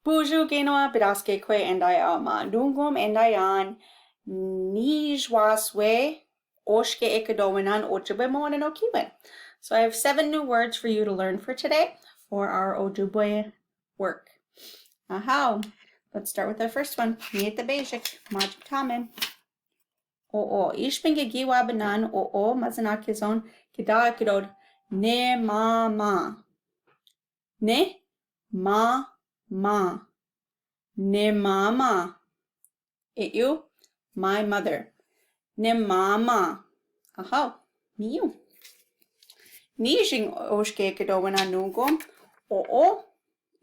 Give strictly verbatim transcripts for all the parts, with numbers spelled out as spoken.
Buju kinowa, piraske kwe, and I am a nungom, and I am Nijwaswe Oshke Ekedowena Ojibwe Moaneno Kiwen. So I have seven new words for you to learn for today for our Ojibwe work. Ahau. Let's start with the first one. Miye ta basic. Majik tamen. O o. Ishpin gi giwa banan o o, mazanak izon, gida ekedod, ne ma ma. Ne ma ma. Ne ma ma. E u, my mother. Ne ma ma. Ahau. Miyu. Nijing oshke ekedowena nungom. O o.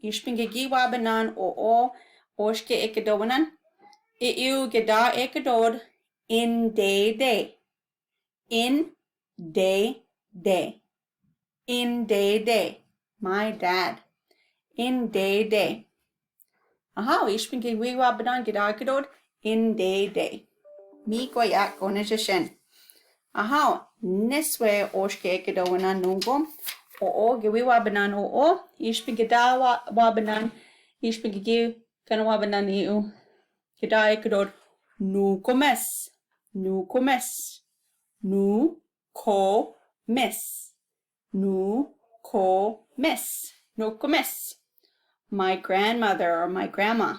Ishpin gi giwa banan o o. Oshke ekedowena. E u gida ekedod. In de de. In de de. In de de. My dad. In de de. Ahau, ishpin gi giwa banan gida ekedod. In de de. Mi koyak, one jeshen. Ahau, neswe oshke ekedowena nungom. O o, giwa banan o o. Ishpin gida wa, wa banan. Ishpin gi gi, kana wa banan e u. Gida ekedod. Nukomes. Nukomes. Nukomes. Nukomes. Nukomes. My grandmother or my grandma.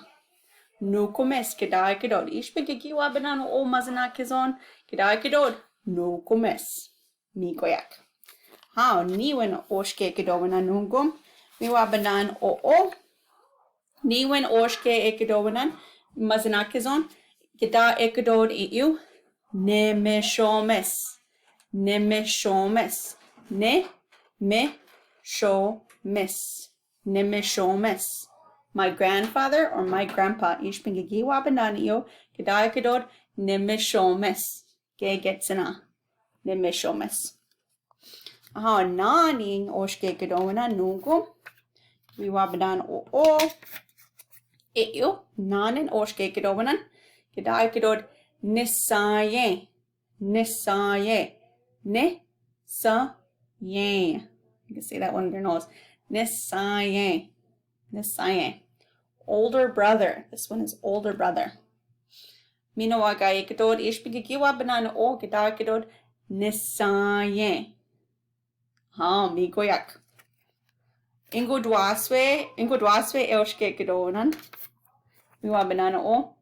Nukomes, gida ekedod. Ishpin gi giwa banan o o, mazanak izon. Gida ekedod. Nukomes. Mi koyak. Hau, niwen oshke ekedowena nungom. Giwa banan o o. Niwen oshke ekedowena, mazanak izon, gida ekedod e u, nemeshomes. Nemeshomes. Nemeshomes. Nemeshomes. My grandfather or my grandpa, ishpin gi giwa banan e u, gida ekedod, nemeshomes. Gegetsena. Nemeshomes. Ahau, nanen oshke ekedowena nungom. Giwa banan o o. E u, nanen oshke ekedowena. Gida ekedod, nesaye. Nesaye. Nesaye. You can say that one with your nose. Nesaye. Nesaye. Older brother. This one is older brother. Mino wa ga ekedod, ishpin gi giwa banan o, gida ekedod, nesaye. Hau, mi koyak. Ingudwaswe, ingudwaswe oshke ekedowena. Giwa banan o.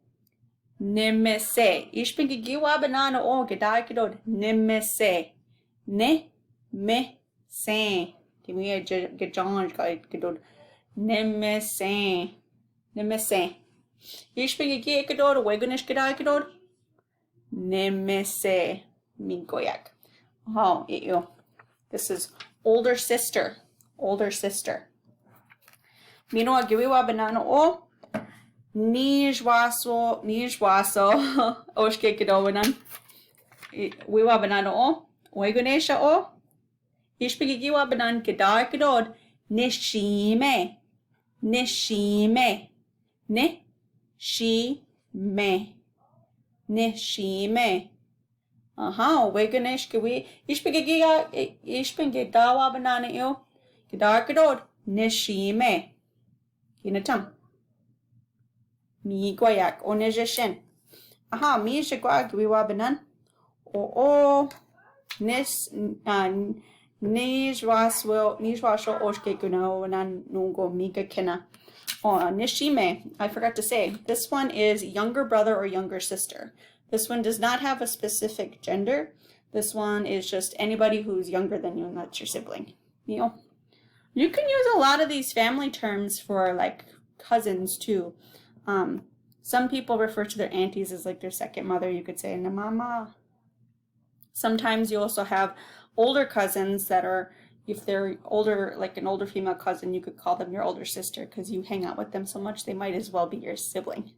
Nemese. Ishpin gi giwa banan o, gida ekedod, nemese. Nemese. Giwa gajanj ga ekedod. Nemese. Nemese. Ishpin gi gi ekedod, wegonish gida ekedod. Nemese. Mi koyak. Hau, e u. This is older sister. Older sister. Mino wa giwa banan o. Nijwaso, nijwaso. Oshke ekedowena. Giwa banan o. Wegonesha o. Ishpin gi giwa banan gida ekedod. Neshime. Neshime. Neshime. Neshime. Ahau, wegonesh giwi. Ishpin gi giwa, ishpin gida wa banan e u. Gida ekedod. Neshime. Gina tam. Mi koyak, one jeshen. Ahau, mi shegwa giwa banan. O o. Nis, uh, nijwaswe, nijwaswe oshke ekedowena nungom, mi kakena. O, neshime, I forgot to say, this one is younger brother or younger sister. This one does not have a specific gender. This one is just anybody who's younger than you, and that's your sibling. Miyo. You can use a lot of these family terms for, like, cousins too. Um, some people refer to their aunties as, like, their second mother. You could say, "Na mama." Sometimes you also have older cousins that are, if they're older, like an older female cousin, you could call them your older sister because you hang out with them so much, they might as well be your sibling.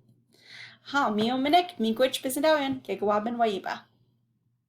Hau, miyo minik, miigwich bisindawian, ke gwaben waiba.